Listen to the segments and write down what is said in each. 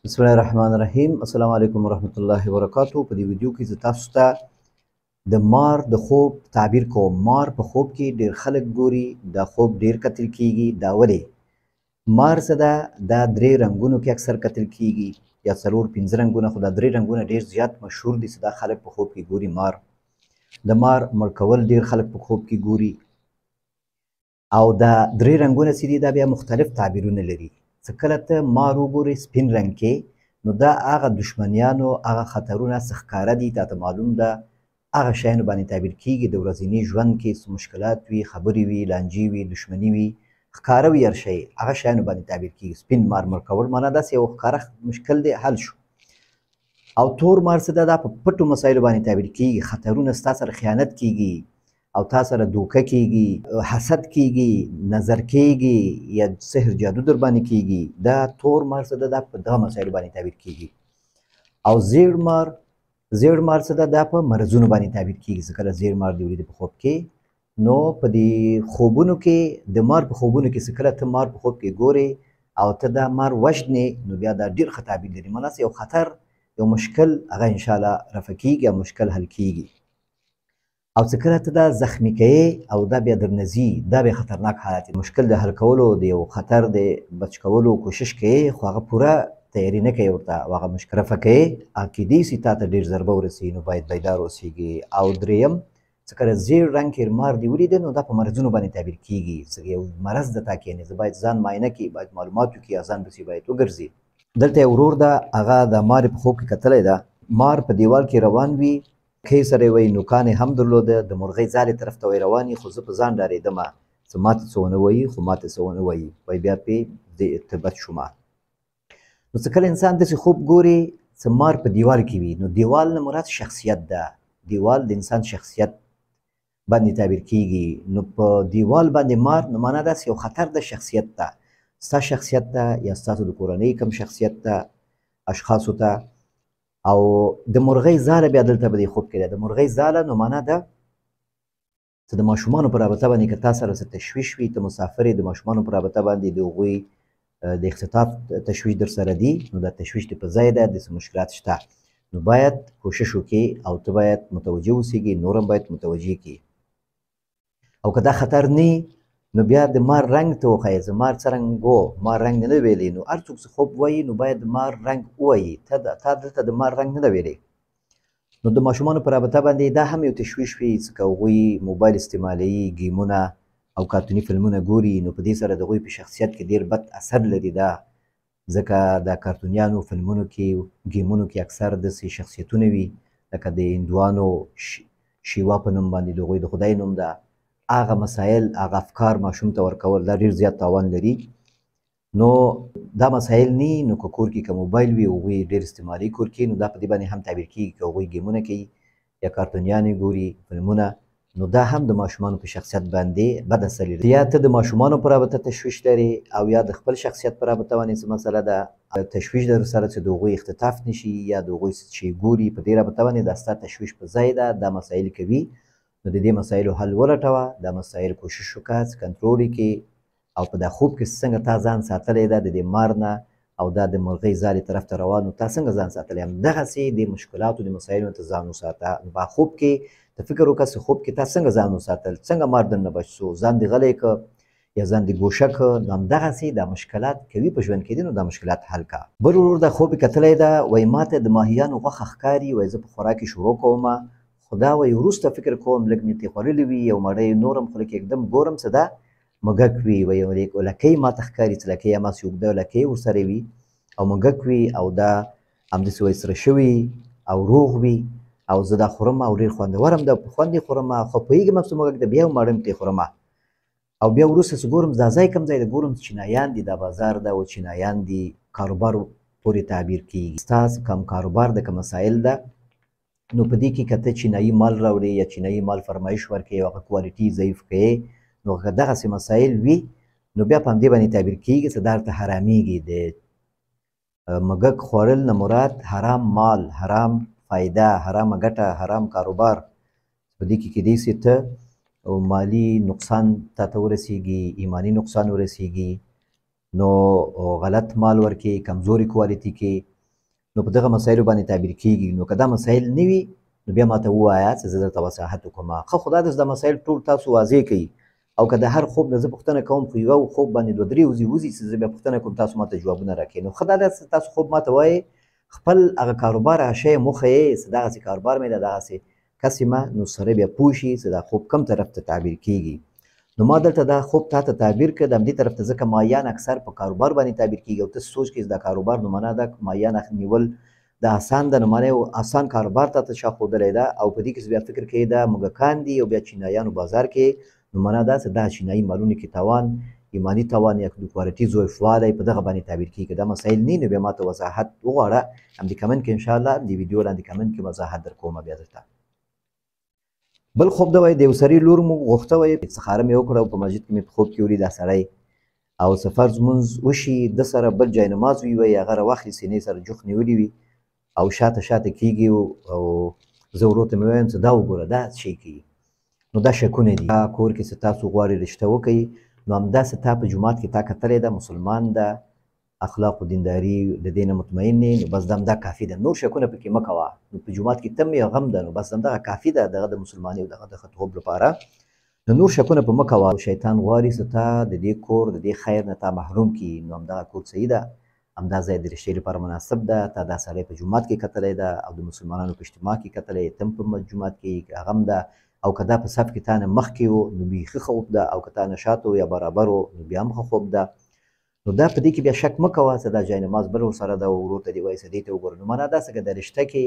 بسم الله الرحمن الرحیم. السلام علیکم ورحمت الله وبرکاتو. په دې ویډیو کې زه تاسو ته د مار د خوب تعبیر کوم. مار په خوب کې ډیر خلک ګوري، دا خوب ډیر کتل کیږي. دا ولې مار څه ده؟ دا درې رنګونو کې اکثر کتل کیږي، یا څلور پنځه رنګونه، خو دا درې رنګونه ډیر زیات مشهور دي چې دا خلک په خوب کې ګوري. مار د مار مړ کول ډیر خلک په خوب کې ګوري، او دا درې رنګونه چې دي دا بیا مختلف تعبیرونه لري. چې کله ته مار وګورې سپین رنګ کې، نو دا هغه دشمنیانو هغه خطرونه څه ښکاره دي، تا ته معلوم ده، هغه شیانو باندې تعبیر کیږي. د ورځني ژوند کې څه مشکلات وي، خبرې وي، لانجې وي، دشمني وي، ښکاره وي، هر شی هغه شیانو باندې تعبیر کیږي. سپین مار مړ کول معنا داسې یو ښکاره مشکل دی، حل شو. او تور مار څه ده؟ دا په پټو مسایلو باندې تعبیر کیږي. خطرونه ستا سره خیانت کیږي، او تا سره دوکه کیږي، حسد کیږي، نظر کیږي، یا سحر جادو در باندې کیږي. دا تور مار څه ده؟ دا په دغه مسایلو باندې تعبیر کیږي. او زیړ مار، زیړ مار څه ده؟ دا په مرضونو باندې تعبیر کیږي. چې کله زیړ مار دی ولید په خوب کې، نو په دې خوبونو کې د مار په خوبونو کې چې کله ته مار په خوب کې ګورې او ته دا مار وژنې، نو بیا دا ډېر ښه تعبیر لري. مانا یو خطر، یو مشکل هغه انشاءالله رفع کیږي او مشکل حل کیږي. او چې کله ته دا زخمي کوې او دا بیا درنه ځي، دا بیا خطرناک حالت دی. مشکل د حل کولو، د یو خطر د بچ کولو کوشش کوې، خو هغه پوره تیاری نه کوي ورته، او هغه مشکل رفع کوې، هغه کېدای سي تا ته ډېر ضربه ورسي، نو باید بیدار اوسېږي. او درېیم، چې کله زیړ رنګ کې مار دې ولیده، نو دا په مرضونو باندې تعبیر کیږي. چې یو مرض د تا کښېني، زه باید ځان معاینه کړي، باید معلومات وکړي، یا ځان پسې باید وګرځي. دلته یو ورور ده، هغه د مار په خوب کې کتلی ده. مار په دیوال کې روان وي، کښې سره یې وایي، نوکان یې هم درلوده، د مرغۍ ځالې طرف ته وایي روان یي، خو زه په ځان ډارېدمه چې ماته څه ونه وایي، خو ماته څه ونه وایي، وایي بیا پې ته بچ شومه. نو چې کله انسان داسې خوب ګوري چې مار په دیوال کې وي، نو دیوال نه مراد شخصیت ده. دیوال د انسان شخصیت باندې تعبیر کیږي. نو په دیوال باندې مار، نو معنا داسې یو خطر د شخصیت ده، ستا شخصیت ته یا ستاسو د کورنۍ کم شخصیت ته، اشخاصو ته. او د مرغۍ ځاله بیا دلته په دې خوب کې ده. د مرغۍ ځاله نو معنا ده چې د ماشومانو په رابطه باندې که تا سره څه تشویش وي، ته مسافر یې، د ماشومانو په رابطه باندې د هغوی د اختطاف تشویش در سره دي، نو دا تشویش دې په ځای ده، داسې مشکلات شته، نو باید کوشش وکړې او ته باید متوجه اوسېږې، نور هم باید متوجه کړې. او که دا خطر نه، نو بیا د مار رنګ ته وښایې، زه مار څه رنګ و، مار رنګ نه ویلی. نو هر څوک چې خوب وایي نو باید مار رنګ ووایي، تا دلته د مار رنګ نه ده ویلی. نو د ماشومانو په رابطه باندې دا هم یو تشویش وي چې که هغوی موبایل استعمالوي، ګیمونه او کارتوني فلمونه ګوري، نو په دې سره د هغوی په شخصیت کې ډېر بد اثر لري. دا ځکه د کارتونیانو فلمونو کې، ګیمونو کې اکثر داسې شخصیتونه وي، لکه د هندوانو شیوا په نوم باندې د هغوی د خدای نوم ده، هغه مسایل، هغه افکار ماشوم ته ورکول دا ډېر زیات تاوان لري. نو دا مسایل نی، نو که کور کې که موبایل وي، هغوی ډېر استعمالي کور کې، نو دا په دې باندې هم تعبیر کیږي. که هغوی ګیمونه کوي یا کارتونیانې ګوري، فلمونه، نو دا هم د ماشومانو په شخصیت باندې بد اثر لري. یا ته د ماشومانو په رابطه تشویش لرې، او یا د خپل شخصیت په رابطه باندې څه مسله ده، تشویش در سره چې د هغوی اختطاف نشي یا د هغوی چې ګوري په دې رابطه باندې دا ستا تشویش په ځای ده، دا مسایل کوي، نو د دې مسایلو حل ولټوه، دا مسایل کوشش وکړه چې کنټرول یې کړې. او په دا خوب کې څنګه تا ځان ساتلی ده د دې مار نه، او دا د مرغۍ ځالې طرف ته روان، نو تا څنګه ځان ساتلی، همدغسې د مشکلاتو د مسایلو ته ځان وساته. نو په خوب کې ته فکر وکړه چې خوب کې تا څنګه ځان وساتل، څنګه مار درنه بچ سو، ځان دې غلی که یا ځان دې ګوښه که، نو همدغسې دا مشکلات کوي په ژوند کې دي، نو دا مشکلات حل که. بل ورور دا خوب یې کتلی ده، وایي ماته د ماهیانو غوښه ښکاري، وایي زه په خوراک کې شروع کومه، خو دا وایي وروسته فکر کوم لږ مې ترې خوړلي وي یو مړی نورم خوله کې یکدم ګورم څه ده موږک وي، وایي لکۍ ماته ښکاري چې لکۍ هماسې اوږده لکۍ ورسره وي او موږک وي، او دا همداسې وایي سره شوي او روغ وي، او زه دا خورم او ډېر خوندور هم ده، په خوند یې خورم، خو پوهېږم چې موږک ده، بیا هم مړم ترې خورم. او بیا وروسته چې ګورم دا ځای کوم ځای دی، ګورم چې چینایان دي، دا بازار ده او چینایان دي، کاروبار پورې تعبیر کیږي. ستاسو کم کاروبار ده، که مسایل ده، نو په دې کې که ته چینایي مال راوړې یا چینایي مال فرمایش ورکړې او هغه کوالټي ضعیف کړې، نو که دغسې مسایل وي، نو بیا په همدې باندې تعبیر کیږي چې دا ورته حرامېږي. د موږک خوړل نه مراد حرام مال، حرام فایده، حرامه ګټه، حرام کاروبار. په دې کې کېدای سي ته مالي نقصان تا ته ورسېږي، ایماني نقصان ورسېږي، نو غلط مال ورکې، کمزوري کوالټي کې، نو په دغه مسایلو باندې تعبیر کیږي. نو که دا مسایل نه وي نو بیا ماته ووایه چې زه درته وضاحت وکړم. ښه خو دا ده چې دا مسایل ټول تاسو واضح کوي، او که د هر خوب نه زه پوښتنه کوم خو یو خوب باندې دوه درې ورځې وځي چې زه بیا پوښتنه کوم تاسو ماته جوابونه راکړئ. نو ښه دا ده چې تاسو خوب ماته وایئ، خپل هغه کاروبار هغه شی موخه یې چې دغسې کاروبار مې ده دغسې کس یم، نو سړی بیا پوه شي چې دا خوب کم طرف ته تعبیر کیږي. نو ما دلته دا خوب تا ته تعبیر کړ د همدې طرف ته، ځکه مایان اکثر په کاروبار باندې تعبیر کیږي او ته سوچ کوې چې دا کاروبار نو معنا دا مایان نیول دا اسان ده، نو معنا یو اسان کاروبار تا ته چا ښودلی ده، او په دې کې بیا فکر کوې دا موږکان دي او بیا چینایانو بازار کې، نو معنا دا چې دا چینایي مالونو کې تاوان، ایماني تاوان یا د کوالټي ضعفوالی په دغه باندې تعبیر کیږي. دا مسایل نه، نو بیا ما ته وضاحت وغواړه همدې کمنټ کې انشاءالله د ویډیو لاندې کمنټ کې وضاحت در کوم بیا درته. بل خوب ده وایي د یو سړي لور مو غوښته وایي، استخاره مې وکړه او په مسجد کې مې په خوب کې ولید دا سړی او څه فرض لمونځ وشي ده سره بل جای نماز وي، وایي هغه راواخلي سینې سره جوخت نیولي وي او شاته شاته کیږي، او زه ورور ته مې وایم چې دا وګوره دا څه شی کوي. نو دا شکونه دي. دا کور کې چې تاسو غواړئ رشته وکړئ نو همداسې تا په جومات کې تا کتلی ده، مسلمان ده، اخلاق و دینداري د دې نه مطمئن یې، نو بس همدا کافي ده، نور شکونه پکې مه کوه. نو په جومات کې تم یې غم ده، نو بس همدغه کافي ده دغه د مسلمانۍ او دغه د ښه لپاره، نو نور شکونه په مه کوه. شیطان غواړي چې تا د دې کور د دې خیر نه تا محروم کړي، نو همدغه کور صحیح ده، همدا ځای د رشتې لپاره مناسب ده، تا دا سړی په جومات کې کتلی ده او د مسلمانانو په اجتماع کې کتلی، تم په جومات کې هغه هم ده، او که دا په صف کې تا نه مخکې و نو بیخي ښه خوب ده، او که تا نه شاته و یا برابر و نو بیا هم ښه خوب ده. نو دا په دې کې بیا شک مه کوه چې دا جای نماز بل ورسره ده او ورور ته دې وایي چې دې ته وګوره. نو معنا داسې که د رشته کې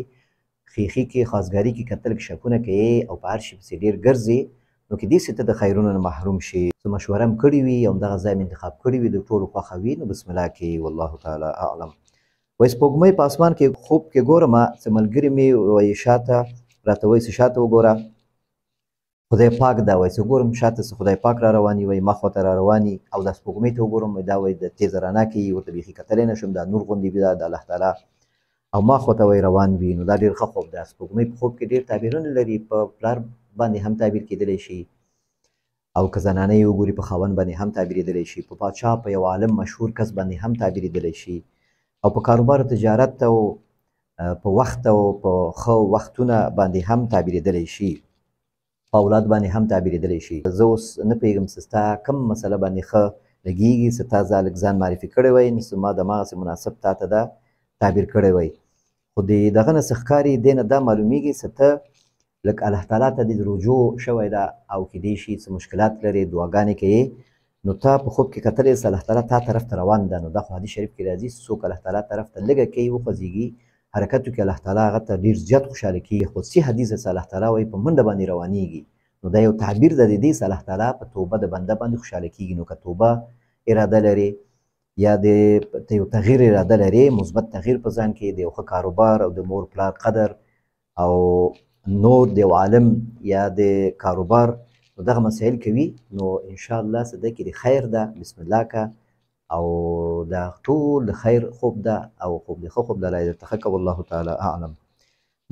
خیښي کې خواستګاري کې کتل کې شکونه کوې او په هر شي پسې ډېر ګرځې، نو کېدای شي ته د خیرونو نه محروم شې. څه مشوره هم کړې وي او همدغه ځای مې انتخاب کړی وي د ټولو خوښه وي، نو بسم الله کې والله تعالی اعلم. وایي سپوږمۍ په اسمان کې خوب کې ګورم چې ملګري مې وایي شاته راته وایي چې شاته وګوره خدای پاک دا، وایي چې ګورم شاته څه خدای پاک را رواني، وایي ما خواته را رواني، او دا سپوږمۍ ته وګورم دا وایي د تېزه رڼا کې ورته بیخي کتلی نه شم، دا نور غوندې وي دا د الله تعالی او ما خواته وایي روان وي. نو دا ډېر ښه خوب ده. سپوږمۍ په خوب کې ډېر تعبیرونه لري، په پلار باندې هم تعبیر کېدلی شي، او که زنانه یې وګوري په خاوند باندې هم تعبیرېدلی شي، په پاچا په یو عالم مشهور کس باندې هم تعبیرېدلی شي، او په کاروبار تجارت او په وخت او په ښه وختونه باندې هم تعبیرېدلی شي، په اولاد باندې هم تعبیرېدلی شي. زه اوس نه پوهېږم چې ستا کوم مسله باندې ښه لګېږي، چې تا لږ ځان معرفي کړی وای نو زما دماغسې مناسب تا ته دا تعبیر کړی وای، خو د دغه نه څه ښکاري دې نه دا معلومیږي چې ته لږ الله تعالی ته دې رجوع شوی ده او کېدای شي څه مشکلات لرې دعاګانې کوې، نو تا په خوب کې کتلی چې الله تعالی تا طرف ته روان ده. نو دا خو حدیث شریف کې راځي چې څوک الله تعالی طرف ته لږه کوي وخوځېږي حرکت وکړي الله تعالی هغه ته ډېر زیات خوشحاله کېږي. خو څه حدیث چې الله تعالی وایي په منډه باندې روانېږي، نو دا یو تعبیر ده د دې چې الله تعالی په توبه د بنده باندې خوشحاله کېږي. نو که توبه اراده لرې یا د یو تغییر اراده لرې، مثبت تغییر په ځان کې، د یو ښه کاروبار او د مور پلار قدر او نور د یو عالم یا د کاروبار، نو دغه مسایل کوي، نو انشاءالله څه ده کې د خیر ده، بسم الله که، او دا ټول د خیر خوب ده او خوب د ښه خوب ده، الله یې درته ښه که، والله تعالی اعلم.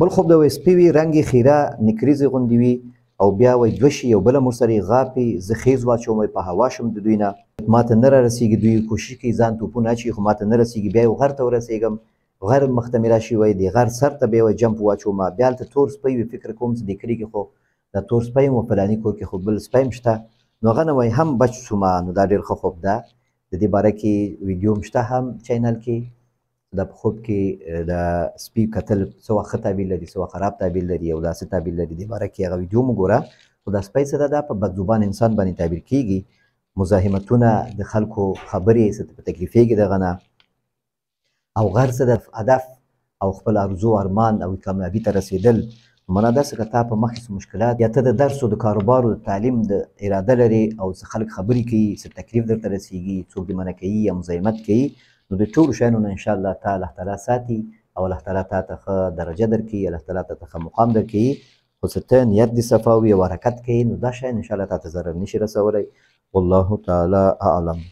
بل خوب ده وایي سپی وي رنګ یې خیره نکریزې غوندې وي، او بیا وایي دوه شي یو بله مور سره یې غاپي، زه خیز واچوم وایي په هوا شم د دوی نه، ماته نه را رسېږي، دوی کوشش کوي ځان توپونه اچوي خو ماته نه رسېږي، بیا یو غر ته ورسېږم، غر مخته مې راشي وایي د غر سر ته بیا وایي جمپ واچوم، بیا هلته تور سپی وي، فکر کوم چې دې کلي کې خو دا تور سپی یم او فلاني کور کې خو بل سپی هم شته، نو هغه نه وایي هم بچ شوم. نو دا ډېر ښه خوب ده. د دې باره کې ویډیو هم شته هم چینل کې، دا په خوب کې د سپي کتل څه وخت ښه تعبیر لري څه وخت خراب تعبیر لري او دا څه تعبیر لري، دې باره کې هغه ویډیو مو ګوره. خو دا سپی څه ده، دا په بدزبان انسان باندې تعبیر کېږي، مزاحمتونه د خلکو خبرې څه په تکلیفېږي دغه نه، او غر څه د هدف او خپل ارزو ارمان او کامیابي ته رسېدل. معنا داسې که تا په مخ کې څه مشکلات یا ته د درس او د کاروبار او د تعلیم د اراده لرې او څه خلک خبرې کوي، څه تکلیف درته رسېږي، څوک دې منع کوي یا مزاحمت کوي، نو د ټولو شیانو نه انشاءالله تا الله تعالی ساتي او الله تعالی تا ته ښه درجه درکوي، الله تعالی تا ته ښه مقام درکوي. خو چې ته نیت دې صفا وي او حرکت کوي نو دا شیان انشاءالله تا ته ضرر نشي رسولی، والله تعالی اعلم.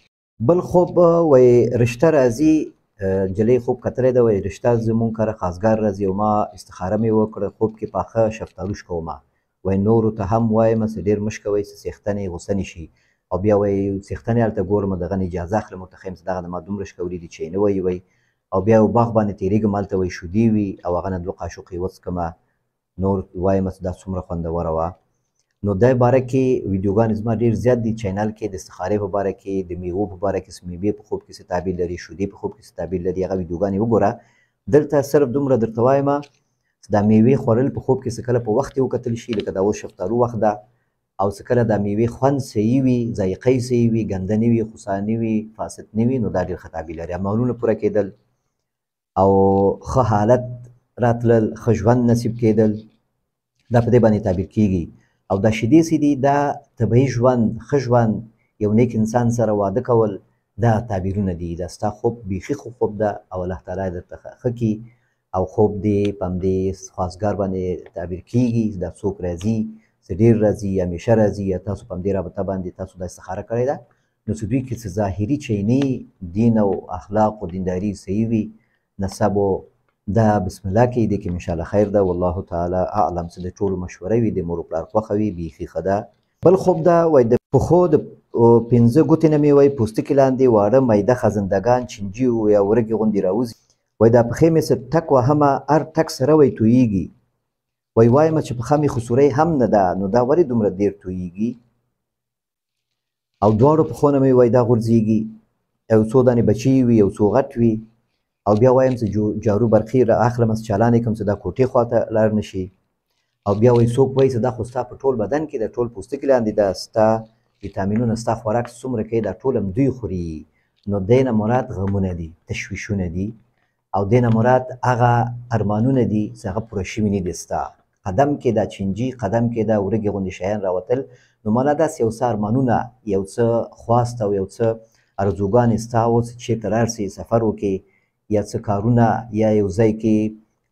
بل خوب وایي رشته راځي، نجلۍ خوب کتلی ده، وایي رشته زمونږ کره خواستګار راځي او ما استخاره مې وکړه، خوب کې پاخه شفتالو شکومه، وایي نورو ته هم وایم چې ډېر مه شکوئ چې څښتن یې غوسه نه شي، او بیا وایي څښتن یې هلته ګورم دغه نه اجازه اخلم ورته ښیم چې دغه د ما دومره شکولي دي چې یې نه وایي، وایي او بیا یو باغ باندې تېرېږم، هلته وایي شیدې وي او هغه نه دوه قاشقې وڅکم، نور وایم چې دا څومره خوندوره وه. نو دا باره کې ویډیوګانې زما ډېر زیات دي چینل کې، د استخارې په باره کې، د میوو په باره کې، میوې په خوب کې څه تعبیر لري، شیدې په خوب کې څه تعبیر لري، هغه ویډیوګانې وګوره. دلته صرف دومره درته وایم چې دا میوې خوړل په خوب کې څه کله په وخت یې وکتل شي، لکه دا اوس شفتالو وخت ده، او څه کله دا میوې خوند صحیح وي، ذایقه یې صحیح وي، ګنده نه وي، خوسا نه وي، فاسد نه وي، نو دا ډېر ښه تعبیر لري. عملونه پوره کېدل او ښه حالت راتلل، ښه ژوند نصیب کېدل، دا په دې باندې تعبیر کېږي. او دا شیدې چې دي دا طبیعي ژوند، ښه ژوند، یو نیک انسان سره واده کول، دا تعبیرونه دي. دا ستا خوب بیخي ښه خوب ده او الله تعالی درته ښه کړي او خوب دې په همدې خواستګار باندې تعبیر کېږي. دا څوک راځي، څه ډېر راځي، همیشه راځي، یا تاسو په همدې رابطه باندې تاسو دا استخاره کړې ده، نو چې دوی کې څه ظاهري چینې دین او اخلاق او دینداري صحیح وي، نسب او دا بسم الله کې دې کې ان شاء الله خیر ده، والله تعالی اعلم. چې د ټولو مشوره وي، د مور او پلار خوښه وي، بیخي ښه ده. بل خوب ده وایي د پښو د پنځه ګوتې نه مې وایي پوستکي لاندې واړه میده خزندګان چینجي یا ورګې غوندې راوځي. وایي دا پښې مې څه ټک وهمه، هر ټک سره وایي تویېږي. وایي وایم چې پښه مې خسورۍ هم نه ده، نو دا ولې دومره ډېر تویېږي؟ او دواړو پښو نه مې وایي دا غورځېږي، یو څو دانې بچي وي، یو څو غټ وي. او بیا وایم چې جارو برقي را اخلم، چې چالان یې کړم چې دا کوټې خواته لاړ نه شي. او بیا وایي څوک وایي چې دا خو ستا په ټول بدن کې د ټول پوستکي لاندې ده، ستا ویټامینونه، ستا خوراک څومره کوي دا ټول هم دوی خوري. نو دې نه مراد غمونه دي، تشویشونه دي، او دې نه مراد هغه ارمانونه دي چې هغه پوره شوي نه دي. ستا قدم کې دا چینجي، قدم کې دا ورګې غوندې شیان راوتل، نو معنا داسې یو څه ارمانونه، یو څه خواست او یو څه ارزوګانې ستا و چې چېرته لاړ سي، سفر وکړي، یا څه کارونه، یا یو ځای کې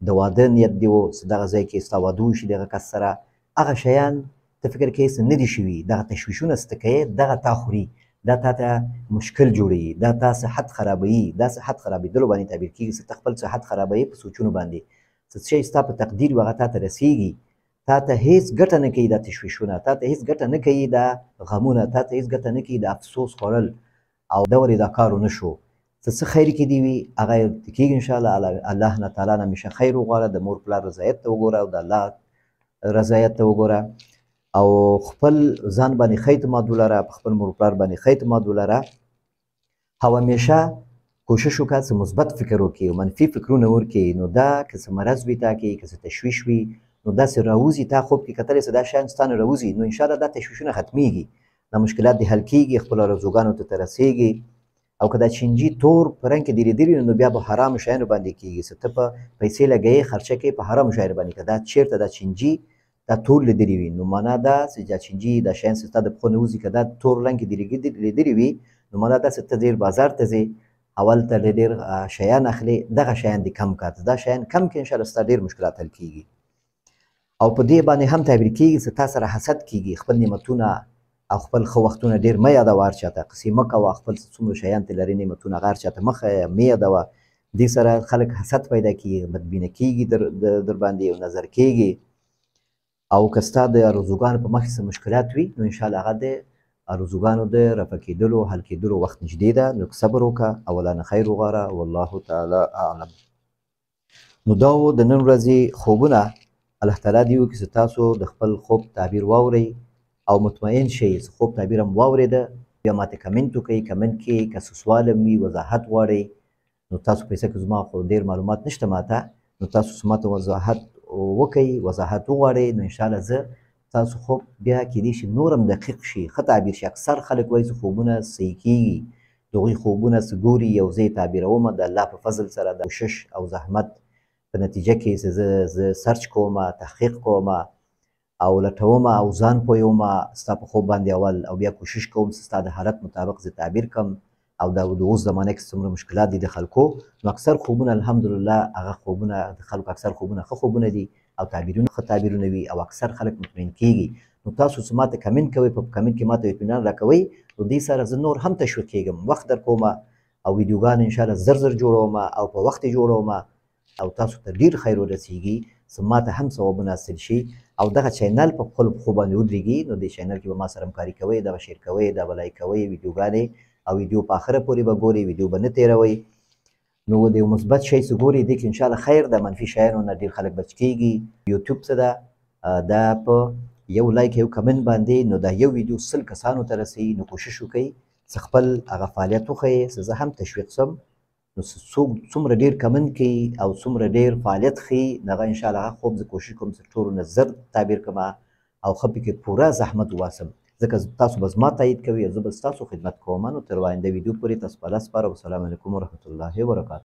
د واده نیت دی و چې دغه ځای کې ستا واده وشي دغه کس سره، هغه شیان ته فکر کوې څه نه دي شوي، دغه تشویشونه څه ته کوې، دغه تا خوري، دا تا ته مشکل جوړوي، دا تا صحت خرابوي. دا صحت خرابېدلو باندې تعبیر کېږي چې ته خپل صحت خرابوي په سوچونو باندې، څه شی ستا په تقدیر وي هغه تا ته رسېږي، تا ته هیڅ ګټه نه کوي دا تشویشونه، تا ته هیڅ ګټه نه کوي دا غمونه، تا ته هیڅ ګټه نه کوي دا افسوس خوړل او دا ولې دا کار ونه شو. څه څه خیر کې دی وي هغه کېږي ان شاء الله. الله نه تعالی نه همیشه خیر وغواړه، د مور پلار رضایت ته وګوره او د الله رضایت ته وګوره، او خپل ځان باندې ښه اعتماد ولره، په خپل مور پلار باندې ښه اعتماد ولره، او همیشه کوشش وکړه چې مثبت فکر وکړي او منفي فکرونه ورکړي. نو دا که څه مرض وي تا کې، که څه تشویش وي، نو داسې راوځي، تا خوب کې کتلی چې دا شیان ستا نه راوځي، نو انشاءالله دا تشویشونه ختمیږي، دا مشکلات دې حل کېږي، خپلو ارزوګانو ته ته رسېږي. او که دا چینجي تور په رنګ کې دې لیدلي نو بیا به حرامو شیانو باندې کېږي، چې ته په پیسې لګوې خرچه کوې په حرامو شیانو باندې، که دا چېرته دا چینجي دا تور لیدلی وي، نو معنا دا چې دا چینجي دا شیان چې ستا د پښو نه وځي، که دا تور رنګ کې دې لیدلي وي، نو معنا دا چې ته ډېر بازار ته ځې او هلته ډېر شیان اخلې، دغه شیان دې کم کړه، دا شیان کم کړې انشاءالله ستا ډېر مشکلات حل کېږي. او په دې باندې هم تعبیر کېږي چې تا سره حسد کېږي، خپل نعمتونه او خپل ښه وختونه ډېر مه یادوه، هر چاته قصې مه کوه، خپل څومره شیان ته لرې نعمتونه هغه هر چاته مه ښیه، مه یادوه. دې سره خلک حسد پیدا کېږي، بدبینه کېږي در باندې او نظر کېږي. او که ستا د ارزوګانو په مخ کې څه مشکلات وي، نو انشاءالله هغه د ارزوګانو د رفع کېدلو حل کېدلو وخت نږدې ده، نو صبر وکړه او الله نه خیر وغواړه، والله تعالی اعلم. نو دا و د نن ورځې خوبونه. الله تعالی دې وکړي چې تاسو د خپل خوب تعبیر واورئ او مطمئن شئ چې خوب تعبیر هم واورېده. بیا ماته کمنټ وکړئ، کمنټ کې که څه سوال هم وي، وضاحت غواړئ، نو تاسو پیسې کې زما خو ډېر معلومات نشته ماته، نو تاسو ماته وضاحت وکړئ، وضاحت وغواړئ، نو انشاءالله زه تاسو خوب بیا کېدای شي نور هم دقیق شي، ښه تعبیر شي. اکثر خلک وایي چې خوبونه صحیح کېږي، د هغوی خوبونه څه ګوري یو زه یې تعبیروم د الله په فضل سره، د کوشش او زحمت په نتیجه کې چې زه سرچ کوم، تحقیق کوم او لټوم او ځان پوهوم ستا په خوب باندې اول، او بیا کوشش کوم چې ستا د حالت مطابق زه تعبیر کړم. او دا د اوس زمانه کې څومره مشکلات دي د خلکو، نو اکثر خوبونه الحمدلله هغه خوبونه د خلکو اکثر خوبونه ښه خوبونه دي او تعبیرونه ښه تعبیرونه وي او اکثر خلک مطمئن کېږي. نو تاسو چې ماته کمنټ کوئ، په کمنټ کې ماته اطمینان راکوئ، نو دې سره زه نور هم تشویق کېږم، وخت در کوم او ویډیوګانې انشاءالله زر زر جوړوم او په وخت یې جوړوم او تاسو ته ډېر خیر ورسېږي، چې ماته هم ثوابونه حاصل شي او دغه چینل په خپلو پښو باندې ودرېږي. نو دې چینل کې به ما سره همکاري کوئ، دا به شیر کوئ، دا به لایک کوئ ویډیوګانې، او ویډیو په آخره پورې به ګورئ، ویډیو به نه تېروئ. نو د یو مثبت شی څه ګوري، دې کې انشاءالله خیر ده، منفي شیانو نه ډېر خلک بچ کېږي. یوټیوب څه ده، دا په یو لایک یو کمنټ باندې نو دا یو ویډیو 100 کسانو ته رسوي. نو کوشش وکړئ څه خپل هغه فعالیت وښیئ څه زه هم تشویق سم. نو څوک څومره ډېر کمنټ کوي او څومره ډېر فعالیت ښیي، نو هغه انشاءالله هغه خوب زه کوشش کوم چې ټولو نه زر تعبیر کړم او ښه پکې پوره زحمت وباسم، ځکه تاسو به زما تایید کوئ او زه به ستاسو خدمت کوم. نو تر آینده ویډیو پورې تاسو په الله سپارم. السلام علیکم ورحمت الله وبرکاته.